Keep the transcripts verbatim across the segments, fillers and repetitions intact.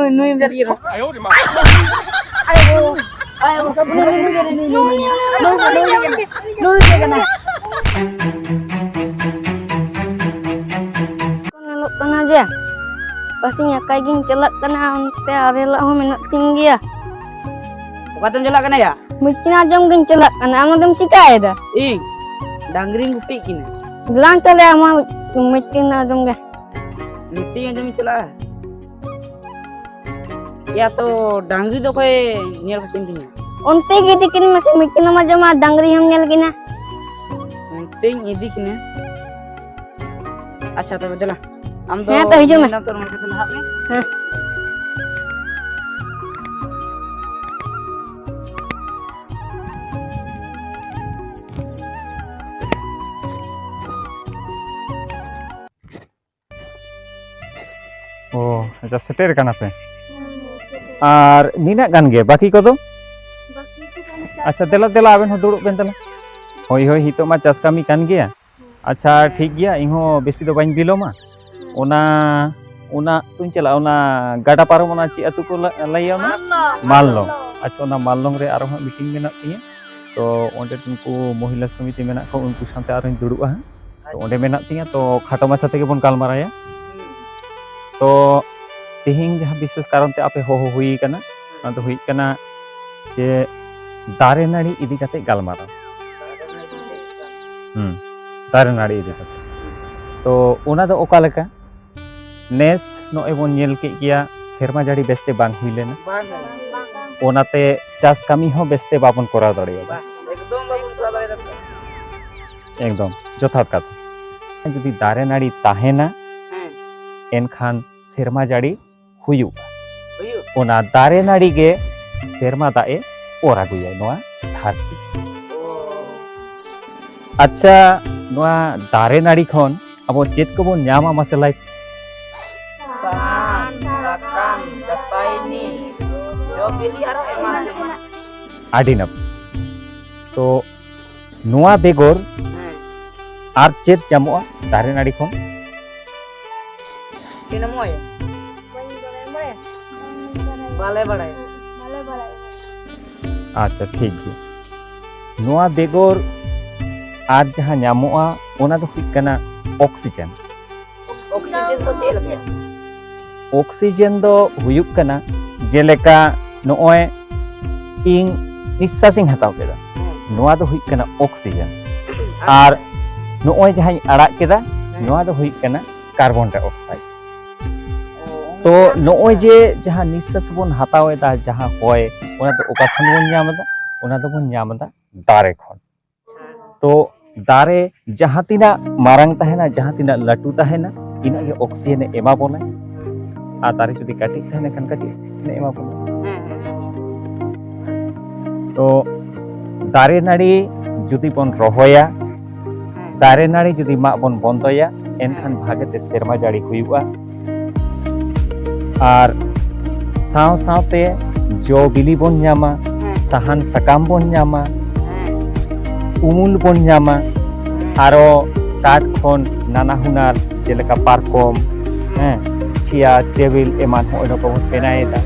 ᱱᱩᱭ ᱫᱚ ᱤᱭᱟᱹ ᱨᱮ᱾ ᱟᱭᱳ ᱨᱮ ᱢᱟ᱾ ᱟᱭᱳ, ᱟᱭᱳ, ᱱᱩᱭ, ᱱᱩᱭ, ᱱᱩᱭ, ᱱᱩᱭ, ᱱᱩᱭ, ᱱᱩᱭ, ᱱᱩᱭ, ᱱᱩᱭ ᱜᱮ ᱠᱟᱱᱟᱭ᱾ ᱧᱮᱞᱚᱜ ᱠᱟᱱᱟ ᱡᱮ, ᱯᱟᱥᱮᱧ ᱮᱠᱟᱭ ᱜᱤᱧ ᱪᱟᱞᱟᱜ ᱠᱟᱱᱟ, ᱚᱱᱛᱮ ᱟᱨ ᱦᱤᱞᱳᱜ ᱦᱚᱸ ᱢᱮᱱᱟᱜ ᱛᱤᱧ ᱜᱮᱭᱟ᱾ ᱚᱠᱟᱛᱮᱢ ᱪᱟᱞᱟᱜ ᱠᱟᱱᱟ ᱭᱟ? ᱢᱤᱫᱴᱤᱱ ᱟᱸᱡᱚᱢ ᱜᱤᱧ ᱪᱟᱞᱟᱜ ᱠᱟᱱᱟ, ᱟᱢ ᱫᱚᱢ ᱪᱤᱠᱟᱭᱮᱫᱟ? ᱤᱧ ᱰᱟᱝᱨᱤᱧ ᱜᱩᱯᱤᱜ ᱠᱤᱱᱟ᱾ ᱫᱮᱞᱟᱝ ᱛᱟᱦᱞᱮ ᱟᱢᱟᱜ ᱢᱤᱫᱴᱤᱱ ᱟᱸᱡᱚᱢ ᱜᱮ᱾ ᱢᱤᱫᱴᱤᱱ ᱟᱸᱡᱚᱢ ᱤᱧ ᱪᱟᱞᱟᱜᱼᱟ᱾ ᱭᱟ ᱛᱚ ᱰᱟᱝᱨᱤ ᱫᱚ ᱚᱠᱚᱭ ᱧᱮᱞ ᱠᱟᱠᱤᱱ ᱛᱤᱧᱟ? ᱚᱱᱛᱮ ᱜᱮ ᱤᱫᱤ ᱠᱤᱱ ᱢᱮᱥᱮ, ᱢᱤᱫᱴᱤᱱ ᱮᱢ ᱟᱸᱡᱚᱢᱟ, ᱰᱟᱝᱨᱤ ᱦᱚᱸᱢ ᱧᱮᱞ ᱠᱤᱱᱟ᱾ ᱚᱱᱛᱮᱧ ᱤᱫᱤ ᱠᱤᱱᱟ᱾ ᱟᱪᱪᱷᱟ ᱛᱚᱵᱮ ᱫᱮᱞᱟ᱾ ᱟᱢ ᱫᱚ ᱦᱮᱸ ᱛᱚ, ᱦᱤᱡᱩᱜ ᱢᱮ᱾ ᱧᱮᱞ ᱛᱚ ᱱᱚᱰᱮ ᱠᱷᱚᱱ ᱞᱟᱦᱟᱜ ᱢᱮ᱾ ᱦᱮᱸ᱾ ᱚ, ᱟᱪᱪᱷᱟ, ᱥᱮᱴᱮᱨ ᱠᱟᱱᱟ ᱯᱮ᱾ ᱟᱨ ᱱᱤᱱᱟᱹᱜ ᱜᱟᱱ ᱜᱮ, ᱵᱟᱹᱠᱤ ᱠᱚᱫᱚ? ᱟᱪᱪᱷᱟ, ᱫᱮᱞᱟ, ᱫᱮᱞᱟ, ᱟᱵᱮᱱ ᱦᱚᱸ ᱫᱩᱲᱩᱵ ᱵᱮᱱ ᱫᱮᱞᱟ᱾ ᱦᱳᱭ, ᱦᱳᱭ, ᱱᱤᱛᱚᱜ ᱢᱟ ᱪᱟᱥ ᱠᱟᱹᱢᱤ ᱠᱟᱱ ᱜᱮᱭᱟ᱾ ᱟᱪᱪᱷᱟ, ᱴᱷᱤᱠ ᱜᱮᱭᱟ, ᱤᱧ ᱦᱚᱸ ᱵᱮᱥᱤ ᱫᱚ ᱵᱟᱹᱧ ᱵᱤᱞᱚᱢᱟ᱾ ᱚᱱᱟ, ᱚᱱᱟ ᱟᱹᱛᱩᱧ ᱪᱟᱞᱟᱜᱼᱟ, ᱚᱱᱟ ᱜᱟᱰᱟ ᱯᱟᱨᱚᱢ, ᱚᱱᱟ ᱪᱮᱫ ᱟᱹᱛᱩ ᱠᱚ ᱞᱟ-, ᱞᱟᱹᱭᱟ ᱚᱱᱟ? ᱢᱟᱞᱞᱚ᱾ ᱢᱟᱞᱞᱚ᱾ ᱟᱪᱪᱷᱟ, ᱚᱱᱟ ᱢᱟᱞᱞᱚᱝ ᱨᱮ ᱟᱨᱦᱚᱸ ᱢᱤᱴᱤᱝ ᱢᱮᱱᱟᱜ ᱛᱤᱧᱟᱹ᱾ ᱛᱚ, ᱚᱸᱰᱮ ᱩᱱᱠᱩ ᱢᱚᱦᱤᱞᱟ ᱥᱚᱢᱤᱛᱤ ᱢᱮᱱᱟᱜ ᱠᱚᱣᱟ, ᱩᱱᱠᱩ ᱥᱟᱶᱛᱮ ᱟᱨᱦᱚᱸᱧ ᱫᱩᱲᱩᱵᱼᱟ ᱦᱟᱸᱜ᱾ ᱛᱚ, ᱚᱸᱰᱮ ᱢᱮᱱᱟᱜ ᱛᱤᱧᱟᱹ, ᱛᱚ, ᱠᱷᱟᱴᱚ ᱢᱟᱪᱷᱟ ᱛᱮᱜᱮ ᱵᱚᱱ ᱜᱟᱞᱢᱟᱨᱟᱭᱟ᱾ ᱛᱚ, ᱛᱮᱦᱮᱧ ᱡᱟᱦᱟᱸ ᱵᱤᱥᱮᱥ ᱠᱟᱨᱚᱱ ᱛᱮ ᱟᱯᱮ ᱦᱚᱦᱚ ᱦᱩᱭ ᱠᱟᱱᱟ, ᱚᱱᱟ ᱫᱚ ᱦᱩᱭᱩᱜ ᱠᱟᱱᱟ ᱡᱮ ᱫᱟᱨᱮ ᱱᱟᱹᱲᱤ ᱤᱫᱤ ᱠᱟᱛᱮ ᱜᱟᱞᱢᱟᱨᱟᱣ᱾ ᱦᱩᱸ, ᱫᱟᱨᱮ ᱱᱟᱹᱲᱤ ᱤᱫᱤ ᱠᱟᱛᱮ᱾ ᱛᱚ, ᱚᱱᱟ ᱫᱚ ᱚᱠᱟ ᱞᱮᱠᱟ? ᱱᱮᱥ ᱱᱚᱜᱼᱚᱭ ᱵᱚᱱ ᱧᱮᱞ ᱠᱮᱫ ᱜᱮᱭᱟ, ᱥᱮᱨᱢᱟ ᱡᱟᱹᱲᱤ ᱵᱮᱥᱛᱮ ᱵᱟᱝ ᱦᱩᱭ ᱞᱮᱱᱟ᱾ ᱵᱟᱝ ᱦᱩᱭ ᱞᱮᱱᱟ᱾ ᱚᱱᱟᱛᱮ ᱪᱟᱥ ᱠᱟᱹᱢᱤ ᱦᱚᱸ ᱵᱮᱥᱛᱮ ᱵᱟᱵᱚᱱ ᱠᱚᱨᱟᱣ ᱫᱟᱲᱮᱭᱟᱫᱟ᱾ ᱵᱟᱝ, ᱮᱠᱫᱚᱢ ᱵᱟᱵᱚᱱ ᱠᱚᱨᱟᱣ ᱫᱟᱲᱮᱭᱟᱫᱟ᱾ ᱮᱠᱫᱚᱢ ᱡᱚᱛᱷᱟᱛ ᱠᱟᱛᱷᱟ᱾ ᱡᱩᱫᱤ ᱫᱟᱨᱮ ᱱᱟᱹᱲᱤ ᱛᱟᱦᱮᱱᱟ, ᱦᱮᱸ᱾ ᱮᱱᱠᱷᱟᱱ ᱥᱮᱨᱢᱟ ᱡᱟᱹᱲᱤ ᱦᱩᱭᱩᱜᱼᱟ᱾ ᱦᱩᱭᱩᱜ᱾ ᱚᱱᱟ ᱫᱟᱨᱮ ᱱᱟᱹᱲᱤ ᱜᱮ ᱥᱮᱨᱢᱟ ᱫᱟᱜ ᱮ ᱚᱨ ᱟᱹᱜᱩᱭᱟ ᱱᱚᱣᱟ ᱫᱷᱟᱹᱨᱛᱤ᱾ ᱚ᱾ ᱟᱪᱪᱷᱟ, ᱱᱚᱣᱟ ᱫᱟᱨᱮ ᱱᱟᱹᱲᱤ ᱠᱷᱚᱱ ᱟᱵᱚ ᱪᱮᱫ ᱠᱚᱵᱚᱱ ᱧᱟᱢᱟ, ᱢᱟᱥᱮ ᱞᱟᱹᱭ? ᱥᱟᱦᱟᱱ, ᱥᱟᱠᱟᱢ, ᱫᱟᱹᱛᱟᱹᱭᱱᱤ, ᱡᱚ ᱵᱤᱞᱤ ᱟᱨᱚ ᱮᱢᱟᱱ ᱛᱮᱢᱟᱱ᱾ ᱟᱹᱰᱤ ᱱᱟᱯᱟᱭ᱾ ᱛᱚ, ᱱᱚᱣᱟ ᱵᱮᱜᱚᱨ ᱦᱮᱸ᱾ ᱟᱨ ᱪᱮᱫ ᱧᱟᱢᱚᱜᱼᱟ ᱫᱟᱨᱮ ᱱᱟᱹᱲᱤ ᱠᱷᱚᱱ? ᱪᱮᱫ ᱧᱟᱢᱚᱜᱼᱟ? ᱵᱟᱹᱧ ᱵᱟᱲᱟᱭᱟ, ᱵᱟᱲᱟᱭᱟ? ᱵᱟᱞᱮ ᱵᱟᱲᱟᱭᱟ᱾ ᱵᱟᱞᱮ ᱵᱟᱲᱟᱭᱟ᱾ ᱟᱪᱪᱷᱟ, ᱴᱷᱤᱠ ᱜᱮᱭᱟ᱾ ᱱᱚᱣᱟ ᱵᱮᱜᱚᱨ ᱟᱨ ᱡᱟᱦᱟᱸ ᱧᱟᱢᱚᱜᱼᱟ, ᱚᱱᱟ ᱫᱚ ᱦᱩᱭᱩᱜ ᱠᱟᱱᱟ ᱚᱠᱥᱤᱡᱮᱱ᱾ ᱚᱠᱥᱤᱡᱮᱱ ᱫᱚ ᱪᱮᱫ ᱞᱮᱠᱟ? ᱚᱠᱥᱤᱡᱮᱱ ᱫᱚ ᱦᱩᱭᱩᱜ ᱠᱟᱱᱟ, ᱡᱮᱞᱮᱠᱟ ᱱᱚᱜᱼᱚᱭ ᱤᱧ ᱱᱤᱥᱥᱟᱥ ᱤᱧ ᱦᱟᱛᱟᱣ ᱠᱮᱫᱟ, ᱱᱚᱣᱟ ᱫᱚ ᱦᱩᱭᱩᱜ ᱠᱟᱱᱟ ᱚᱠᱥᱤᱡᱮᱱ᱾ ᱟᱨ ᱱᱚᱜᱼᱚᱭ ᱡᱟᱦᱟᱸᱧ ᱟᱲᱟᱜ ᱠᱮᱫᱟ, ᱱᱚᱣᱟ ᱫᱚ ᱦᱩᱭᱩᱜ ᱠᱟᱱᱟ ᱠᱟᱨᱵᱚᱱ ᱰᱟᱭ ᱚᱠᱥᱟᱭᱤᱰ᱾ ᱛᱚ ᱱᱚᱜᱼᱚᱭ ᱡᱮ ᱡᱟᱦᱟᱸ ᱱᱤᱥᱥᱟᱥ ᱵᱚᱱ ᱦᱟᱛᱟᱣ ᱮᱫᱟ, ᱡᱟᱦᱟᱸ ᱦᱚᱭ, ᱚᱱᱟ ᱫᱚ ᱚᱠᱟ ᱠᱷᱚᱱ ᱵᱚᱱ ᱧᱟᱢ ᱮᱫᱟ? ᱚᱱᱟ ᱫᱚᱵᱚᱱ ᱧᱟᱢ ᱮᱫᱟ ᱫᱟᱨᱮ ᱠᱷᱚᱱ᱾ ᱛᱚ ᱫᱟᱨᱮ ᱡᱟᱦᱟᱸ ᱛᱤᱱᱟᱹᱜ ᱢᱟᱨᱟᱝ ᱛᱟᱦᱮᱱᱟ, ᱡᱟᱦᱟᱸ ᱛᱤᱱᱟᱹᱜ ᱞᱟᱹᱴᱩ ᱛᱟᱦᱮᱱᱟ, ᱤᱱᱟᱹᱜ ᱜᱮ ᱚᱠᱥᱤᱡᱮᱱ ᱮ ᱮᱢᱟ ᱵᱚᱱᱟ᱾ ᱟᱨ ᱫᱟᱨᱮ ᱡᱩᱫᱤ ᱠᱟᱹᱴᱤᱡ ᱛᱟᱦᱮᱱᱟ, ᱠᱷᱟᱱ ᱠᱟᱹᱴᱤᱡ ᱚᱠᱥᱤᱡᱮᱱ ᱮ ᱮᱢᱟ ᱵᱚᱱᱟ᱾ ᱛᱚ ᱫᱟᱨᱮ ᱱᱟᱹᱲᱤ ᱡᱩᱫᱤ ᱵᱚᱱ ᱨᱚᱦᱚᱭᱟ, ᱫᱟᱨᱮ ᱱᱟᱹᱲᱤ ᱡᱩᱫᱤ ᱢᱟᱜ ᱵᱚᱱ ᱵᱚᱱᱫᱚᱭᱟ, ᱮᱱᱠᱷᱟᱱ ᱵᱷᱟᱜᱮ ᱛᱮ ᱥᱮᱨᱢᱟ ᱡᱟᱹᱲᱤ ᱦᱩᱭᱩᱜᱼᱟ᱾ ᱟᱨ ᱥᱟᱶ ᱥᱟᱶᱛᱮ ᱡᱚ ᱵᱤᱞᱤ ᱵᱚᱱ ᱧᱟᱢᱟ, ᱥᱟᱦᱟᱱ ᱥᱟᱠᱟᱢ ᱵᱚᱱ ᱧᱟᱢᱟ, ᱩᱢᱩᱞ ᱵᱚᱱ ᱧᱟᱢᱟ, ᱟᱨᱚ ᱠᱟᱴ ᱠᱷᱚᱱ ᱱᱟᱱᱟ ᱦᱩᱱᱟᱨ, ᱡᱮᱞᱮᱠᱟ ᱯᱟᱨᱠᱚᱢ, ᱦᱮᱸ, ᱪᱮᱭᱟᱨ, ᱴᱮᱵᱤᱞ ᱮᱢᱟᱱ ᱦᱚᱸᱜᱼᱚᱭ ᱱᱚᱝᱠᱟ ᱵᱚᱱ ᱵᱮᱱᱟᱣ ᱮᱫᱟ᱾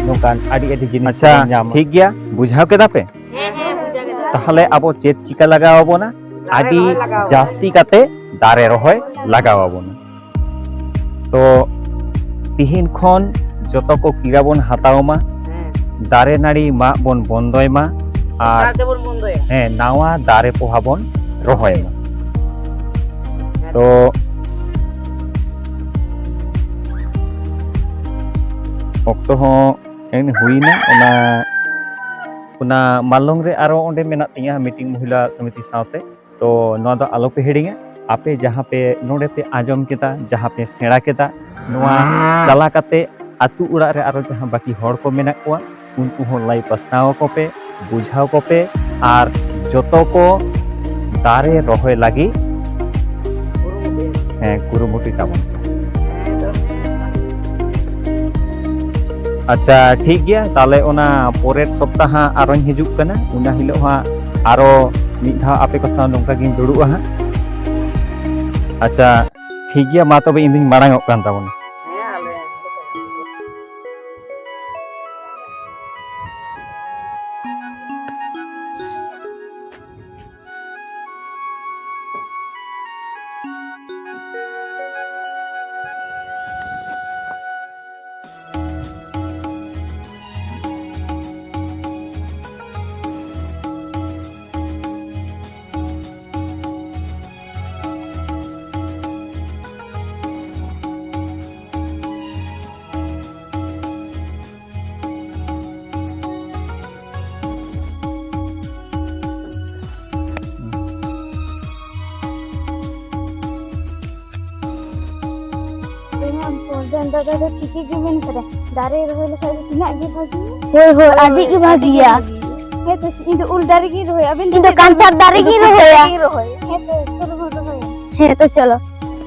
ᱱᱚᱝᱠᱟᱱ ᱟᱹᱰᱤ ᱟᱹᱰᱤ ᱡᱤᱱᱤᱥ ᱟᱪᱪᱷᱟ, ᱵᱚᱱ ᱧᱟᱢᱟ᱾ ᱴᱷᱤᱠ ᱜᱮᱭᱟ, ᱵᱩᱡᱷᱟᱹᱣ ᱠᱮᱫᱟ ᱯᱮ? ᱦᱮᱸ, ᱦᱮᱸ, ᱵᱩᱡᱷᱟᱹᱣ ᱠᱮᱫᱟ᱾ ᱛᱟᱦᱚᱞᱮ ᱟᱵᱚ ᱪᱮᱫ ᱪᱤᱠᱟ ᱞᱟᱜᱟᱣ ᱟᱵᱚᱱᱟ? ᱫᱟᱨᱮ ᱟᱹᱰᱤ ᱨᱚᱦᱚᱭ ᱞᱟᱜᱟᱣ ᱟᱵᱚᱱᱟ᱾ ᱡᱟᱹᱥᱛᱤ ᱠᱟᱛᱮ ᱫᱟᱨᱮ ᱨᱚᱦᱚᱭ ᱞᱟᱜᱟᱣ ᱟᱵᱚᱱᱟ᱾ ᱛᱚ ᱛᱤᱦᱤᱧ ᱠᱷᱚᱱ ᱡᱚᱛᱚ ᱠᱚ ᱠᱤᱨᱟ ᱵᱚᱱ ᱦᱟᱛᱟᱣ ᱢᱟ, ᱦᱮᱸ᱾ ᱫᱟᱨᱮ ᱱᱟᱹᱲᱤ ᱢᱟᱜ ᱵᱚᱱ ᱵᱚᱱᱫᱚᱭ ᱢᱟ, ᱟᱨ ᱮᱠᱟᱞ ᱛᱮᱵᱚᱱ ᱵᱚᱱᱫᱚᱭᱟ᱾ ᱦᱮᱸ, ᱱᱟᱣᱟ ᱫᱟᱨᱮ ᱯᱚᱦᱟ ᱵᱚᱱ ᱨᱚᱦᱚᱭ ᱢᱟ᱾ ᱦᱮᱸ᱾ ᱛᱚ ᱚᱠᱛᱚ ᱦᱚᱸ ᱮᱢ ᱦᱩᱭᱱᱟ, ᱚᱱᱟ, ᱚᱱᱟ ᱢᱟᱞᱚᱝ ᱨᱮ ᱟᱨᱚ ᱚᱸᱰᱮ ᱢᱮᱱᱟᱜ ᱛᱤᱧᱟᱹ meeting ᱢᱚᱦᱤᱞᱟ ᱥᱚᱢᱤᱛᱤ ᱥᱟᱶᱛᱮ᱾ ᱛᱚ ᱱᱚᱣᱟ ᱫᱚ ᱟᱞᱚ ᱯᱮ ᱦᱤᱲᱤᱧᱟ, ᱟᱯᱮ ᱡᱟᱦᱟᱸ ᱯᱮ ᱱᱚᱰᱮ ᱯᱮ ᱟᱸᱡᱚᱢ ᱠᱮᱫᱟ, ᱡᱟᱦᱟᱸ ᱯᱮ ᱥᱮᱬᱟ ᱠᱮᱫᱟ, ᱱᱚᱣᱟ ᱪᱟᱞᱟ ᱠᱟᱛᱮ ᱟᱹᱛᱩ ᱚᱲᱟᱜ ᱨᱮ ᱟᱨᱚ ᱡᱟᱦᱟᱸ ᱵᱟᱹᱠᱤ ᱦᱚᱲ ᱠᱚ ᱢᱮᱱᱟᱜ ᱠᱚᱣᱟ, ᱩᱱᱠᱩ ᱦᱚᱸ ᱞᱟᱹᱭ ᱯᱟᱥᱱᱟᱣ ᱟᱠᱚ ᱯᱮ, ᱵᱩᱡᱷᱟᱹᱣ ᱠᱚᱯᱮ, ᱟᱨ ᱡᱚᱛᱚ ᱠᱚ ᱫᱟᱨᱮ ᱨᱚᱦᱚᱭ ᱞᱟᱹᱜᱤᱫ, ᱦᱮᱸ, ᱠᱩᱨᱩᱢᱩᱴᱩᱭ ᱛᱟᱵᱚᱱ ᱯᱮ᱾ ᱟᱪᱪᱷᱟ, ᱴᱷᱤᱠ ᱜᱮᱭᱟ, ᱛᱟᱦᱞᱮ ᱚᱱᱟ ᱯᱚᱨᱮᱨ ᱥᱚᱯᱛᱟᱦᱚ ᱟᱨᱚᱧ ᱦᱤᱡᱩᱜ ᱠᱟᱱᱟ, ᱚᱱᱟ ᱦᱤᱞᱳᱜ ᱦᱟᱸᱜ ᱟᱨᱚ ᱢᱤᱫ ᱫᱷᱟᱣ ᱟᱯᱮ ᱠᱚ ᱥᱟᱶ ᱱᱚᱝᱠᱟ ᱜᱤᱧ ᱫᱩᱲᱩᱵᱼᱟ ᱦᱟᱸᱜ᱾ ᱟᱪᱪᱷᱟ, ᱴᱷᱤᱠ ᱜᱮᱭᱟ, ᱢᱟ ᱛᱚᱵᱮ ᱤᱧ ᱫᱩᱧ ᱢᱟᱲᱟᱝ ᱚᱜ ᱠᱟᱱ ᱛᱟᱵᱚᱱᱟ᱾ ᱫᱟᱫᱟ ᱫᱚ ᱴᱷᱤᱠ ᱜᱮ ᱢᱮᱱ ᱠᱟᱫᱟ, ᱫᱟᱨᱮ ᱨᱚᱦᱚᱭ ᱞᱮᱠᱷᱟᱡ ᱫᱚ ᱛᱤᱱᱟᱹᱜ ᱜᱮ ᱵᱷᱟᱹᱜᱤ᱾ ᱦᱳᱭ, ᱦᱳᱭ, ᱟᱹᱰᱤ ᱜᱮ ᱵᱷᱟᱹᱜᱤᱭᱟ᱾ ᱦᱮᱸ ᱛᱚ, ᱤᱧ ᱫᱚ ᱩᱞ ᱫᱟᱨᱮ ᱜᱤᱧ ᱨᱚᱦᱚᱭᱟ, ᱟᱵᱮᱱ ᱫᱚ ᱤᱧ ᱫᱚ ᱪᱮᱫ ᱠᱟᱱᱴᱷᱟᱲ ᱫᱟᱨᱮ ᱜᱤᱧ ᱨᱚᱦᱚᱭᱟ᱾ ᱫᱟᱨᱮ ᱜᱤᱧ ᱨᱚᱦᱚᱭᱟ᱾ ᱦᱮᱸ ᱛᱚ, ᱪᱚᱞᱚ ᱵᱚᱱ ᱨᱚᱦᱚᱭᱟ᱾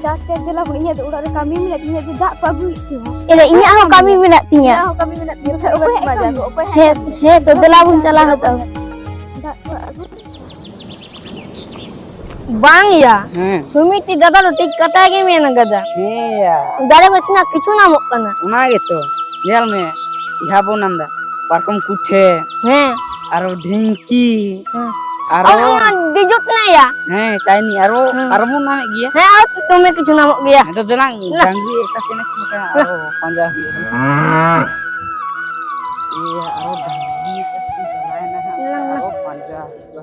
ᱪᱟᱥ ᱪᱟᱥ ᱫᱮᱞᱟ ᱵᱚᱱ, ᱤᱧᱟᱹᱜ ᱫᱚ ᱚᱲᱟᱜ ᱨᱮ ᱠᱟᱹᱢᱤ ᱢᱮᱱᱟᱜ ᱛᱤᱧᱟᱹ, ᱫᱟᱜ ᱠᱚ ᱟᱹᱜᱩᱭᱮᱫ ᱛᱤᱧᱟ᱾ ᱮ, ᱤᱧᱟᱹᱜ ᱦᱚᱸ ᱠᱟᱹᱢᱤ ᱢᱮᱱᱟᱜ ᱛᱤᱧᱟ᱾ ᱤᱧᱟᱹᱜ ᱦᱚᱸ ᱠᱟᱹᱢᱤ ᱢᱮᱱᱟᱜ ᱛᱤᱧᱟ᱾ ᱚᱠᱚᱭ ᱦᱮᱡ ᱠᱟᱹᱢᱤ? ᱚᱠᱚᱭ ᱦᱮᱡ ᱦᱮᱸ, ᱠᱟᱹᱢᱤ? ᱦᱮᱸ ᱛᱚ, ᱫᱮᱞᱟ ᱵᱚᱱ ᱪᱟᱞᱟᱣ ᱦᱚᱫᱚᱜᱼᱟ᱾ ᱫᱟᱜ ᱠᱚ ᱟᱹᱜᱩ᱾ ᱵᱟᱝ ᱭᱟ᱾ ᱦᱮᱸ᱾ ᱥᱩᱢᱤᱛᱤ ᱫᱟᱫᱟ ᱫᱚ ᱴᱷᱤᱠ ᱠᱟᱛᱷᱟ ᱜᱮ ᱢᱮᱱ ᱠᱟᱫᱟ᱾ ᱦᱮᱸ ᱭᱟ᱾ ᱫᱟᱨᱮ ᱠᱚ ᱛᱤᱱᱟᱹᱜ ᱠᱤᱪᱷᱩ ᱧᱟᱢᱚᱜ ᱠᱟᱱᱟ᱾ ᱚᱱᱟ ᱜᱮᱛᱚ᱾ ᱧᱮᱞ ᱢᱮ᱾ ᱡᱟᱦᱟᱸ ᱵᱚᱱ ᱧᱟᱢ ᱫᱟ᱾ ᱯᱟᱨᱠᱚᱢ ᱠᱩᱴᱷᱮ᱾ ᱦᱮᱸ᱾ ᱟᱨᱚ ᱰᱷᱤᱝᱠᱤ᱾ ᱦᱮᱸ᱾ ᱟᱨᱚ ᱟᱨ ᱚᱱᱟ ᱰᱤᱡᱚ ᱛᱮᱱᱟᱜ ᱭᱟ᱾ ᱦᱮᱸ, ᱪᱟᱭᱱᱤ᱾ ᱟᱨᱚ, ᱦᱮᱸ᱾ ᱟᱨᱚ ᱵᱚᱱ ᱧᱟᱢᱮᱫ ᱜᱮᱭᱟ᱾ ᱦᱮᱸ, ᱟᱨ ᱫᱚᱢᱮ ᱠᱤᱪᱷᱩ ᱧᱟᱢᱚᱜ ᱜᱮᱭᱟ᱾ ᱦᱮᱸ, ᱛᱚ ᱫᱮᱞᱟᱝ, ᱱᱟ᱾ ᱰᱟᱝᱨᱤ ᱮᱠᱴᱟ ᱪᱮᱱᱮᱡ ᱢᱤᱫᱴᱟᱝ ᱱᱟ᱾ ᱟᱨᱚ ᱯᱟᱸᱡᱟ ᱦᱩᱭᱩᱜᱼᱟ᱾ ᱤᱭᱟᱹ, ᱟᱨᱚ ᱰᱟᱝᱨᱤ ᱮᱠᱴᱟ ᱪᱟᱞᱟᱣᱮᱱᱟ ᱦᱟᱸᱜ, ᱱᱟ, ᱱᱟ᱾ ᱟᱨᱚ ᱯᱟᱸᱡᱟ ᱦᱩᱭᱩᱜᱼᱟ᱾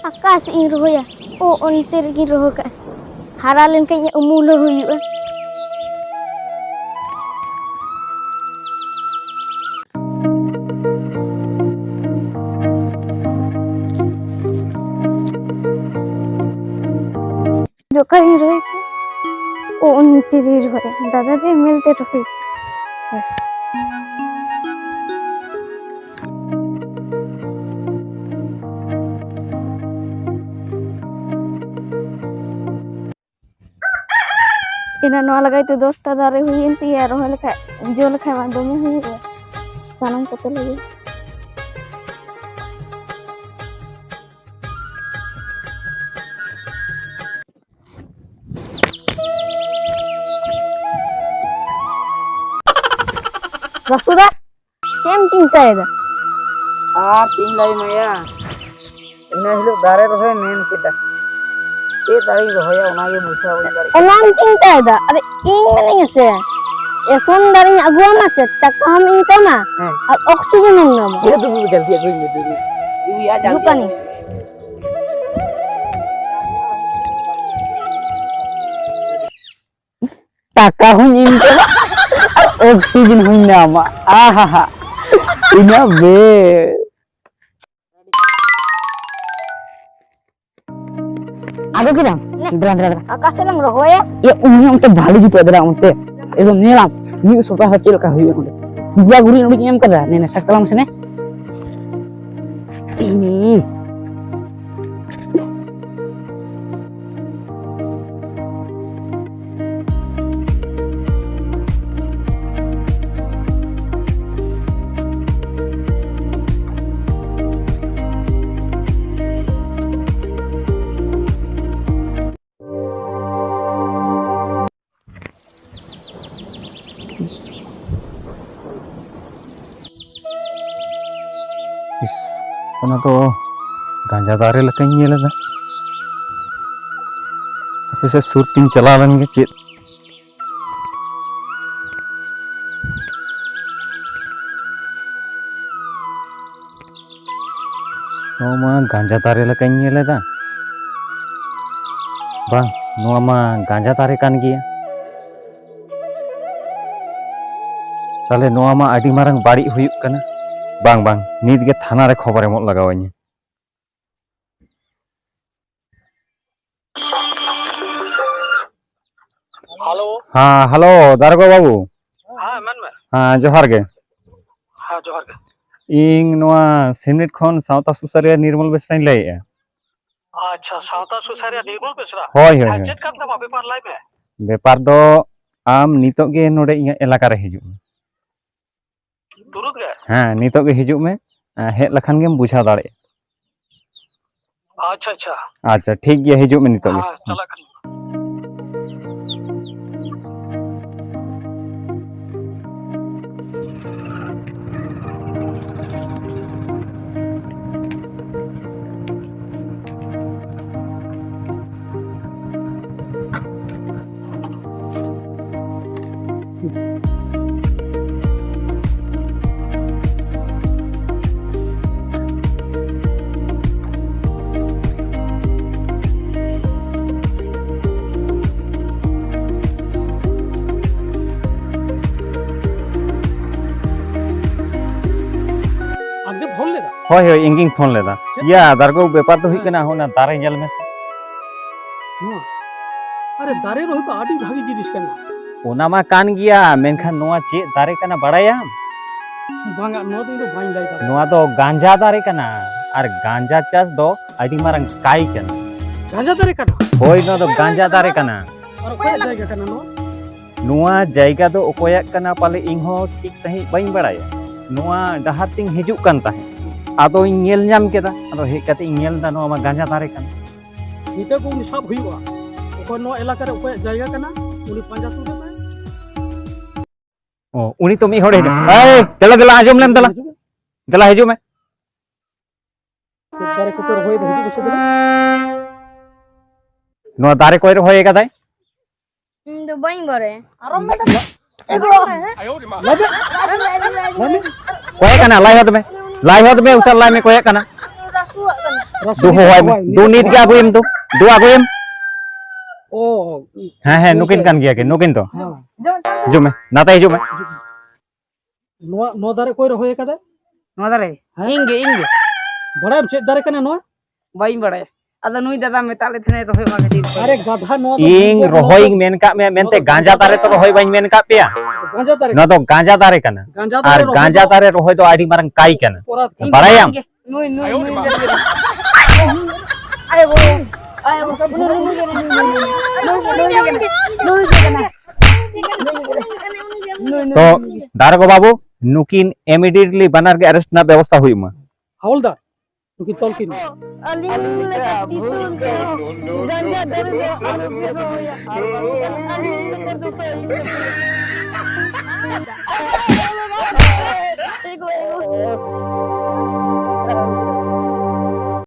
ᱟᱠᱟ ᱥᱮᱫ ᱤᱧ ᱨᱚᱦᱚᱭᱟ? ᱳ, ᱚᱱᱛᱮ ᱨᱮᱜᱤᱧ ᱨᱚᱦᱚᱭ ᱠᱟᱜᱼᱟ᱾ ᱦᱟᱨᱟ ᱞᱮᱱᱠᱷᱟᱱ ᱤᱧᱟᱹᱜ ᱩᱢᱩᱞ ᱦᱚᱸ ᱦᱩᱭᱩᱜᱼᱟ᱾ ᱫᱚ ᱚᱠᱟᱨᱤᱧ ᱨᱚᱦᱚᱭ ᱠᱮᱫᱟ? ᱳ, ᱚᱱᱛᱮ ᱨᱮᱧ ᱨᱚᱦᱚᱭᱟ᱾ ᱫᱟᱫᱟ ᱫᱚ ᱢᱮᱞ ᱛᱮ ᱨᱚᱦᱚᱭ᱾ ᱮᱱᱟ ᱱᱚᱣᱟ ᱞᱟᱜᱟᱭ ᱛᱮ ᱫᱚᱥᱴᱟ ᱫᱟᱨᱮ ᱦᱩᱭᱮᱱ ᱛᱤᱧᱟ, ᱨᱚᱦᱚᱭ ᱞᱮᱠᱷᱟᱡ, ᱡᱚ ᱞᱮᱠᱷᱟᱡ ᱢᱟ ᱫᱚᱢᱮ ᱦᱩᱭᱩᱜᱼᱟ᱾ ᱥᱟᱱᱟᱢ ᱠᱚᱛᱮ ᱞᱟᱹᱜᱤᱫ᱾ ᱵᱟᱹᱥᱩᱫᱟ, ᱪᱮᱫ ᱮᱢ ᱪᱤᱱᱛᱟᱹᱭᱮᱫᱟ? ᱟᱨ ᱪᱮᱫ ᱤᱧ ᱞᱟᱹᱭ ᱟᱢᱟ ᱭᱟ? ᱤᱱᱟᱹ ᱦᱤᱞᱳᱜ ᱫᱟᱨᱮ ᱨᱚᱦᱚᱭ ᱢᱮᱱ ᱠᱮᱫᱟ᱾ ᱪᱮᱫ ᱫᱟᱨᱮᱧ ᱨᱚᱦᱚᱭᱟ ᱚᱱᱟᱜᱮ ᱵᱩᱡᱷᱟᱹᱣ ᱵᱟᱹᱧ ᱫᱟᱲᱮᱭᱟᱜ ᱠᱟᱱᱟ᱾ ᱚᱱᱟᱧ ᱪᱤᱱᱛᱟᱹᱭᱮᱫᱟ᱾ ᱟᱨ ᱤᱧ ᱢᱮᱱᱟᱹᱧᱟ ᱥᱮ, ᱮᱥᱚᱱ ᱫᱟᱨᱮᱧ ᱟᱹᱜᱩᱣᱟᱢᱟ ᱥᱮ, ᱴᱟᱠᱟ ᱦᱚᱸᱢ ᱤᱱᱠᱟᱢᱟ ᱦᱮᱸ᱾ ᱟᱨ ᱚᱠᱥᱤᱡᱮᱱ ᱦᱚᱸᱢ ᱧᱟᱢᱟ᱾ ᱦᱮᱸ, ᱛᱚᱵᱮ ᱡᱚᱞᱫᱤ ᱟᱹᱜᱩᱭ ᱢᱮ, ᱫᱩᱫᱩ᱾ ᱫᱩᱫᱩ, ᱭᱟ, ᱡᱚᱞᱫᱤ ᱦᱤᱡᱩᱜ ᱠᱟᱹᱱᱟᱹᱧ᱾ ᱟᱹᱜᱩᱭ ᱢᱮ᱾ ᱴᱟᱠᱟ ᱦᱚᱸᱧ ᱤᱱᱠᱟᱢᱟ ᱟᱨ ᱚᱠᱥᱤᱡᱮᱱ ᱦᱚᱸᱧ ᱧᱟᱢᱟ᱾ ᱟᱦᱟᱦᱟ, ᱛᱤᱱᱟᱹᱜ ᱵᱮᱥ᱾ ᱟᱫᱚ ᱠᱮᱫᱟᱢ? ᱱᱮ, ᱫᱮᱞᱟ, ᱫᱮᱞᱟ, ᱫᱮᱞᱟ᱾ ᱚᱠᱟ ᱥᱮᱫ ᱞᱟᱝ ᱨᱚᱦᱚᱭᱟ? ᱮ, ᱩᱱᱤ ᱚᱱᱛᱮ ᱵᱷᱟᱞᱮ ᱡᱩᱛᱩᱜᱼᱟ, ᱫᱮᱞᱟ ᱚᱱᱛᱮ᱾ ᱮᱠᱫᱚᱢ ᱧᱮᱞᱟᱢ, ᱢᱤᱫ ᱥᱚᱯᱛᱟᱦᱚ ᱪᱮᱫ ᱞᱮᱠᱟ ᱦᱩᱭᱩᱜᱼᱟ ᱚᱸᱰᱮ᱾ ᱜᱩᱲᱤ ᱩᱰᱩᱠ ᱮᱢ ᱠᱟᱫᱟ, ᱱᱮ, ᱱᱮ, ᱥᱟᱵ ᱛᱟᱞᱟᱝ ᱢᱮᱥᱮ ᱱᱮ᱾ ᱦᱩᱸ᱾ ᱤᱥ, ᱚᱱᱟ ᱫᱚ ᱜᱟᱸᱡᱟ ᱫᱟᱨᱮ ᱞᱮᱠᱟᱧ ᱧᱮᱞ ᱮᱫᱟ᱾ ᱦᱟᱯᱮ ᱥᱮ, ᱥᱩᱨ ᱛᱤᱧ ᱪᱟᱞᱟᱣ ᱞᱮᱱ ᱜᱮ᱾ ᱪᱮᱫ ᱱᱚᱣᱟ ᱢᱟ ᱜᱟᱸᱡᱟ ᱫᱟᱨᱮ ᱞᱮᱠᱟᱧ ᱧᱮᱞ ᱮᱫᱟ᱾ ᱵᱟᱝ, ᱱᱚᱣᱟ ᱢᱟ ᱜᱟᱸᱡᱟ ᱫᱟᱨᱮ ᱠᱟᱱ ᱜᱮᱭᱟ᱾ ᱛᱟᱦᱞᱮ ᱱᱚᱣᱟ ᱢᱟ ᱟᱹᱰᱤ ᱢᱟᱨᱟᱝ ᱵᱟᱹᱲᱤᱡ ᱦᱩᱭᱩᱜ ᱠᱟᱱᱟ᱾ ᱵᱟᱝ, ᱵᱟᱝ, ᱱᱤᱛ ᱜᱮ ᱛᱷᱟᱱᱟ ᱨᱮ ᱠᱷᱚᱵᱚᱨ ᱮᱢᱚᱜ ᱞᱟᱜᱟᱣᱟᱹᱧᱟ᱾ ᱦᱮᱞᱳ᱾ ᱦᱮᱸ, ᱦᱮᱞᱳ, ᱫᱟᱨᱜᱚ ᱵᱟᱹᱵᱩ᱾ ᱦᱮᱸ, ᱢᱮᱱ ᱢᱮ᱾ ᱦᱮᱸ, ᱡᱚᱦᱟᱨ ᱜᱮ᱾ ᱦᱮᱸ, ᱡᱚᱦᱟᱨ ᱜᱮ᱾ ᱤᱧ ᱱᱚᱣᱟ ᱥᱤᱢᱱᱤᱴ ᱠᱷᱚᱱ ᱥᱟᱶᱛᱟ ᱥᱩᱥᱟᱹᱨᱤᱭᱟᱹ ᱱᱤᱨᱢᱚᱞ ᱵᱮᱥᱨᱟᱧ ᱞᱟᱹᱭᱮᱜᱼᱟ᱾ ᱟᱪᱪᱷᱟ, ᱥᱟᱶᱛᱟ ᱥᱩᱥᱟᱹᱨᱤᱭᱟᱹ ᱱᱤᱨᱢᱚᱞ ᱵᱮᱥᱨᱟ? ᱦᱳᱭ, ᱦᱳᱭ, ᱦᱮᱸ, ᱦᱳᱭ᱾ ᱪᱮᱫ ᱠᱟᱱ ᱛᱟᱢᱟ ᱵᱮᱯᱟᱨ, ᱞᱟᱹᱭ ᱢᱮ᱾ ᱵᱮᱯᱟᱨ ᱫᱚ, ᱟᱢ ᱱᱤᱛᱚᱜ ᱜᱮ ᱱᱚᱰᱮ ᱤᱧᱟᱹᱜ ᱮᱞᱟᱠᱟ ᱨᱮ ᱦᱤᱡᱩᱜ ᱢᱮ᱾ ᱛᱩᱨᱩᱛ ᱜᱮ? ᱦᱮᱸ, ᱱᱤᱛᱚᱜ ᱜᱮ ᱦᱤᱡᱩᱜ ᱢᱮ᱾ ᱦᱮᱡ ᱞᱮᱠᱷᱟᱱ ᱜᱮᱢ ᱵᱩᱡᱷᱟᱹᱣ ᱫᱟᱲᱮᱭᱟᱜᱼᱟ᱾ ᱟᱪᱪᱷᱟ, ᱟᱪᱪᱷᱟ᱾ ᱟᱪᱪᱷᱟ, ᱴᱷᱤᱠ ᱜᱮᱭᱟ, ᱦᱤᱡᱩᱜ ᱢᱮ ᱱᱤᱛᱚᱜ ᱜᱮ᱾ ᱦᱮᱸ, ᱪᱟᱞᱟᱜ ᱠᱟᱹᱱᱟᱹᱧ᱾ ᱟᱢᱜᱮᱢ ᱯᱷᱳᱱ ᱞᱮᱫᱟ? ᱦᱳᱭ, ᱦᱳᱭ, ᱤᱧᱜᱤᱧ ᱯᱷᱳᱱ ᱞᱮᱫᱟ᱾ ᱪᱮᱫ? ᱤᱭᱟᱹ, ᱫᱟᱨᱜᱚ, ᱵᱮᱯᱟᱨ ᱫᱚ ᱦᱩᱭᱩᱜ ᱠᱟᱱᱟ, ᱚᱱᱟ ᱫᱟᱨᱮ ᱧᱮᱞ ᱢᱮᱥᱮ᱾ ᱱᱚᱣᱟ? ᱟᱨᱮ, ᱫᱟᱨᱮ ᱨᱚᱦᱚᱭ ᱫᱚ ᱟᱹᱰᱤ ᱵᱷᱟᱹᱜᱤ ᱡᱤᱱᱤᱥ ᱠᱟᱱᱟ᱾ ᱚᱱᱟ ᱢᱟ ᱠᱟᱱ ᱜᱮᱭᱟ, ᱢᱮᱱᱠᱷᱟᱱ ᱱᱚᱣᱟ ᱪᱮᱫ ᱫᱟᱨᱮ ᱠᱟᱱᱟ ᱵᱟᱲᱟᱭᱟᱢ? ᱵᱟᱝᱟ, ᱱᱚᱣᱟ ᱫᱚ ᱤᱧ ᱫᱚ ᱵᱟᱹᱧ ᱞᱟᱹᱭ ᱫᱟᱲᱮᱭᱟᱜᱼᱟ᱾ ᱱᱚᱣᱟ ᱫᱚ ᱜᱟᱸᱡᱟ ᱫᱟᱨᱮ ᱠᱟᱱᱟ, ᱟᱨ ᱜᱟᱸᱡᱟ ᱪᱟᱥ ᱫᱚ ᱟᱹᱰᱤ ᱢᱟᱨᱟᱝ ᱠᱟᱭ ᱠᱟᱱᱟ᱾ ᱜᱟᱸᱡᱟ ᱫᱟᱨᱮ ᱠᱟᱱᱟ? ᱦᱳᱭ, ᱱᱚᱣᱟ ᱫᱚ ᱜᱟᱸᱡᱟ ᱫᱟᱨᱮ ᱠᱟᱱᱟ᱾ ᱟᱨ ᱚᱠᱟᱨᱮ ᱡᱟᱭᱜᱟ ᱠᱟᱱᱟ ᱱᱚᱣᱟ? ᱱᱚᱣᱟ ᱡᱟᱭᱜᱟ ᱫᱚ ᱚᱠᱚᱭᱟᱜ ᱠᱟᱱᱟ ᱯᱟᱞᱮ ᱤᱧ ᱦᱚᱸ ᱴᱷᱤᱠ ᱥᱟᱺᱦᱤᱡ ᱵᱟᱹᱧ ᱵᱟᱲᱟᱭᱟ᱾ ᱱᱚᱣᱟ ᱰᱟᱦᱟᱨ ᱛᱤᱧ ᱦᱤᱡᱩᱜ ᱠᱟᱱ ᱛᱟᱦᱮᱸᱫ, ᱟᱫᱚᱧ ᱧᱮᱞ ᱧᱟᱢ ᱠᱮᱫᱟ, ᱟᱫᱚ ᱦᱮᱡ ᱠᱟᱛᱮ ᱤᱧ ᱧᱮᱞ ᱮᱫᱟ ᱱᱚᱣᱟ ᱢᱟ ᱜᱟᱸᱡᱟ ᱫᱟᱨᱮ ᱠᱟᱱᱟ᱾ ᱱᱤᱛᱚᱜ ᱜᱮ ᱩᱱᱤ ᱥᱟᱵ ᱦᱩᱭᱩᱜᱼᱟ᱾ ᱚᱠᱚᱭ ᱱᱚᱣᱟ ᱮᱞᱟᱠᱟ ᱨᱮ ᱚᱠᱚᱭᱟᱜ ᱡᱟᱭᱜᱟ ᱠᱟᱱᱟ, ᱩᱱᱤ ᱯᱟᱸᱡᱟ ᱛᱩᱫ ᱮ ᱢᱮ᱾ ᱚ, ᱩᱱᱤ ᱛᱚ ᱢᱤᱫ ᱦᱚᱲᱮ ᱦᱤᱡᱩᱜ᱾ ᱮᱭ, ᱫᱮᱞᱟ, ᱫᱮᱞᱟ, ᱟᱸᱡᱚᱢ ᱞᱮᱢ, ᱫᱮᱞᱟ᱾ ᱦᱤᱡᱩᱜ ᱢᱮ᱾ ᱫᱮᱞᱟ, ᱦᱤᱡᱩᱜ ᱢᱮ᱾ ᱪᱮᱫ ᱫᱟᱨᱮ ᱠᱚᱯᱮ ᱨᱚᱦᱚᱭᱮᱫᱟ? ᱦᱤᱡᱩᱜ ᱢᱮᱥᱮ ᱫᱮᱞᱟ᱾ ᱱᱚᱣᱟ ᱫᱟᱨᱮ ᱠᱚᱭ ᱨᱚᱦᱚᱭ ᱟᱠᱟᱫᱟᱭ? ᱤᱧ ᱫᱚ ᱵᱟᱹᱧ ᱵᱟᱲᱟᱭᱟ᱾ ᱞᱟᱹᱭ ᱢᱮ᱾ ᱞᱟᱹᱭ ᱢᱮ᱾ ᱚᱠᱚᱭ ᱠᱟᱱᱟ? ᱞᱟᱭ ᱦᱚᱫ ᱢᱮ᱾ ᱞᱟᱭ ᱦᱚᱫ ᱢᱮ, ᱩᱥᱟᱹᱨᱟ ᱞᱟᱭ ᱢᱮ, ᱚᱠᱚᱭ ᱠᱟᱱᱟ? ᱨᱟᱹᱥᱩᱣᱟᱜ ᱠᱟᱱᱟ᱾ ᱫᱩ ᱦᱚᱦᱚᱭ ᱢᱮ᱾ ᱫᱩ ᱱᱤᱛ ᱜᱮ ᱟᱹᱜᱩᱭᱮᱢ ᱫᱩ᱾ ᱫᱩ ᱟᱹᱜᱩᱭᱮᱢ᱾ ᱚ᱾ ᱦᱮᱸ, ᱦᱮᱸ, ᱱᱩᱠᱤᱱ ᱠᱟᱱ ᱜᱮᱭᱟ ᱠᱤᱱ, ᱱᱩᱠᱤᱱ ᱫᱚ᱾ ᱦᱮᱸ᱾ ᱦᱤᱡᱩᱜ ᱢᱮ, ᱱᱟᱛᱮ ᱦᱤᱡᱩᱜ ᱢᱮ᱾ ᱱᱚᱣᱟ, ᱱᱚᱣᱟ ᱫᱟᱨᱮ ᱚᱠᱚᱭ ᱨᱚᱦᱚᱭ ᱟᱠᱟᱫᱟ? ᱱᱚᱣᱟ ᱫᱟᱨᱮ? ᱦᱮᱸ? ᱤᱧ ᱜᱮ, ᱤᱧ ᱜᱮ᱾ ᱵᱟᱲᱟᱭᱟᱢ ᱪᱮᱫ ᱫᱟᱨᱮ ᱠᱟᱱᱟ ᱱᱚᱣᱟ? ᱵᱟᱹᱧ ᱵᱟᱲᱟᱭᱟ᱾ ᱟᱫᱚ ᱱᱩᱭ ᱫᱟᱫᱟ ᱢᱮᱛᱟᱜ ᱞᱮ ᱛᱟᱦᱮᱸᱱᱟᱭ ᱨᱚᱦᱚᱭ ᱢᱟ ᱠᱟᱹᱴᱤᱡ᱾ ᱟᱨᱮ ᱜᱟᱫᱷᱟ, ᱱᱚᱣᱟ ᱫᱚ ᱤᱧ ᱱᱚᱣᱟ ᱫᱚ ᱨᱚᱦᱚᱭᱤᱧ ᱢᱮᱱ ᱠᱟᱜ ᱢᱮᱭᱟ ᱢᱮᱱᱛᱮ ᱱᱚᱣᱟ ᱫᱚ ᱜᱟᱸᱡᱟ ᱫᱟᱨᱮ ᱛᱚ ᱨᱚᱦᱚᱭ ᱵᱟᱹᱧ ᱢᱮᱱ ᱠᱟᱜ ᱯᱮᱭᱟ᱾ ᱜᱟᱸᱡᱟ ᱫᱟᱨᱮ᱾ ᱱᱚᱣᱟ ᱫᱚ ᱜᱟᱸᱡᱟ ᱫᱟᱨᱮ ᱠᱟᱱᱟ᱾ ᱜᱟᱸᱡᱟ ᱫᱟᱨᱮ ᱟᱨ ᱨᱚᱦᱚᱭ ᱜᱟᱸᱡᱟ ᱫᱚ ᱫᱟᱨᱮ ᱨᱚᱦᱚᱭ ᱫᱚ ᱟᱹᱰᱤ ᱢᱟᱨᱟᱝ ᱠᱟᱭ ᱠᱟᱱᱟ᱾ ᱚᱯᱚᱨᱟᱫᱷ ᱠᱟᱱᱟ᱾ ᱵᱟᱲᱟᱭᱟᱢ? ᱤᱧ ᱫᱚ ᱵᱟᱝ ᱜᱮ᱾ ᱱᱩᱭ, ᱱᱩᱭ, ᱱᱩᱭ ᱜᱮ᱾ ᱟᱭᱳ, ᱟᱭᱳ, ᱱᱩᱭ ᱜᱮ, ᱱᱩᱭ ᱜᱮ, ᱱᱩᱭ ᱜᱮ, ᱱᱩᱭ ᱜᱮ ᱠᱟᱱᱟ᱾ ᱱᱩᱭ ᱜᱮ ᱠᱟᱱᱟ᱾ ᱱᱩᱭ, ᱱᱩᱭ, ᱛᱚ, ᱱᱩᱭ ᱜᱮ᱾ ᱫᱟᱨᱜᱚ ᱵᱟᱹᱵᱩ, ᱱᱩᱠᱤᱱ immediately ᱵᱟᱱᱟᱨ ᱜᱮ arrest ᱨᱮᱱᱟᱜ ᱵᱮᱵᱚᱥᱛᱷᱟ ᱦᱩᱭᱩᱜ ᱢᱟ᱾ ᱦᱟᱣᱞᱫᱟᱨ, ᱱᱩᱠᱤᱱ ᱛᱚᱞ ᱠᱤᱱ ᱢᱮ᱾ ᱟᱹᱞᱤᱧ ᱞᱮᱠᱟ ᱫᱤᱥᱚᱢ ᱨᱮ ᱜᱟᱸᱡᱟ ᱫᱟᱨᱮ ᱫᱚ ᱟᱞᱚᱯᱮ ᱨᱚᱦᱚᱭᱟ᱾ ᱟᱹᱞᱤᱧ ᱞᱮᱠᱟ ᱫᱚ ᱵᱟᱹᱞᱤᱧ